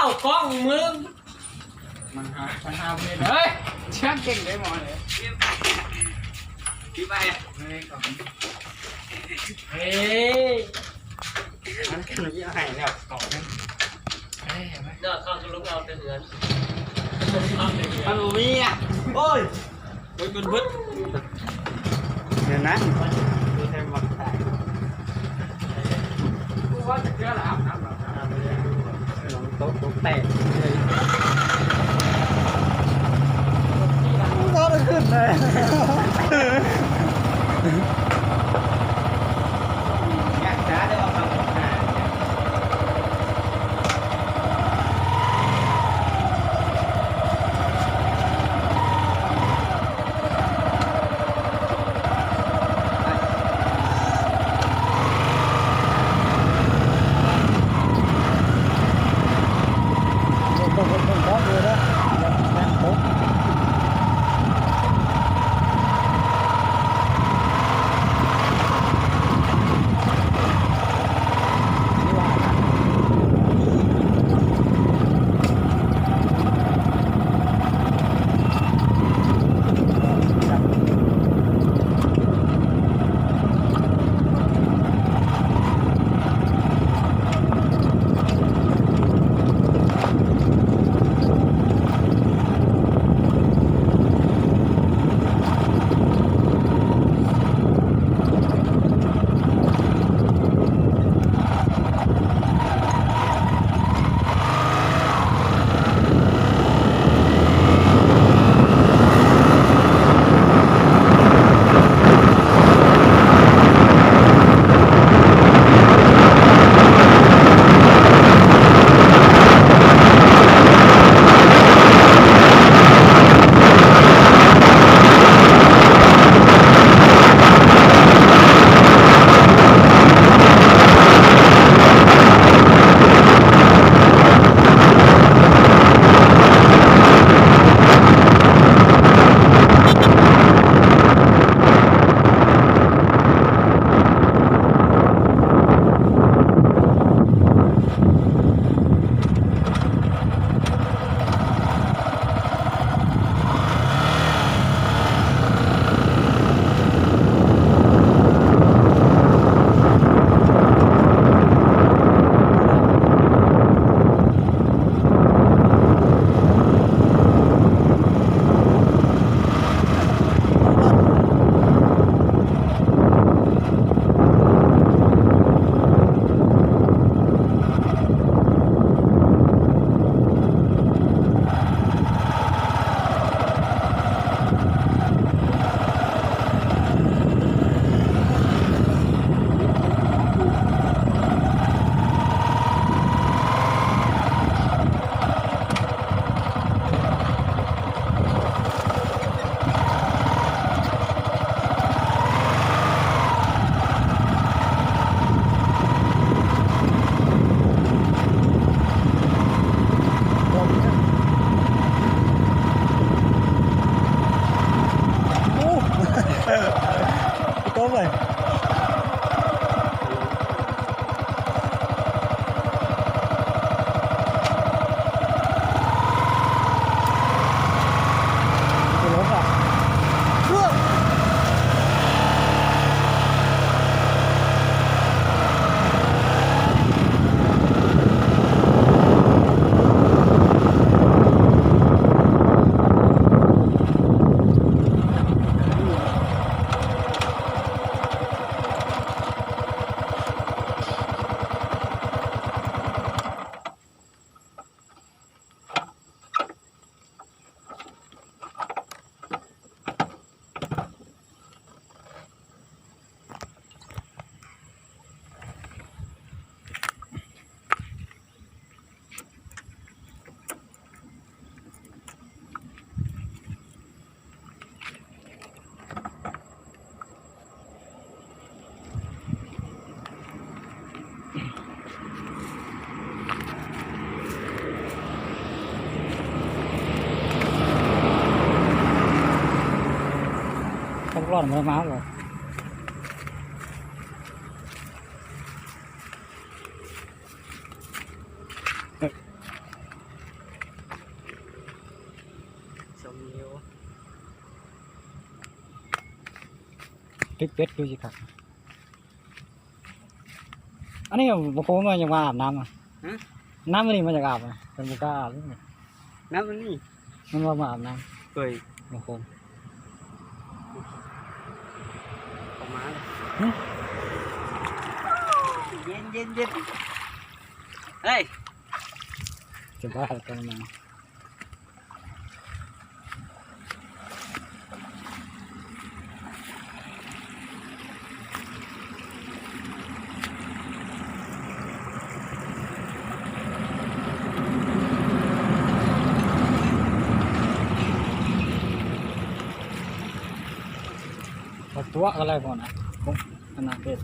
ເອົາກ້ອງມຶງ ມັນຫາ ມັນຫາເພິ່ນເອີຍ ຊ່າງເກັ່ງເດ້ໝໍເອີຍ ທີ່ໄປ ເອີຍ ມັນຂຶ້ນມາໃຫ້ແລ້ວ ເອົາ ເອີຍ ເນາະ ເຂົາກໍລຸກເອົາແຕ່ເຮືອນ ມັນບໍ່ມີອະ ໂອ້ຍ ເບິ່ງເພິ່ນເບິດ ເດີນນະ ຕົກ ຕົກແຕກເລີຍ ບໍ່ໄດ້ຂຶ້ນເລີຍ ຢາກຈະໄດ້ອອກມາ. ພັກຮ້ອນບໍ່ໄດ້ມາບໍ່? ເປັດຄືຊິຄັກ. ອັນນີ້ບໍ່ຄົງມັນຢາກມາອາບນ້ຳ ຮະ? ນ້ຳອັນນີ້ມັນຢາກອາບ ເພິ່ນບໍ່ກ້າອາບ. ນ້ຳອັນນີ້ ມັນວ່າມາອາບນ້ຳ. ເຮີ້ຍ ບໍ່ຄົງ ອອກມາ. ຫຶ? ເຢັນ ເຢັນ ເຢັນ. ເຮີ້ຍ ຈະບ້າແລ້ວ ຕ້ອງມາ. ເອົາຕົວະກໍໄດ້ພໍນະ ອັນນັ້ນເປັດ.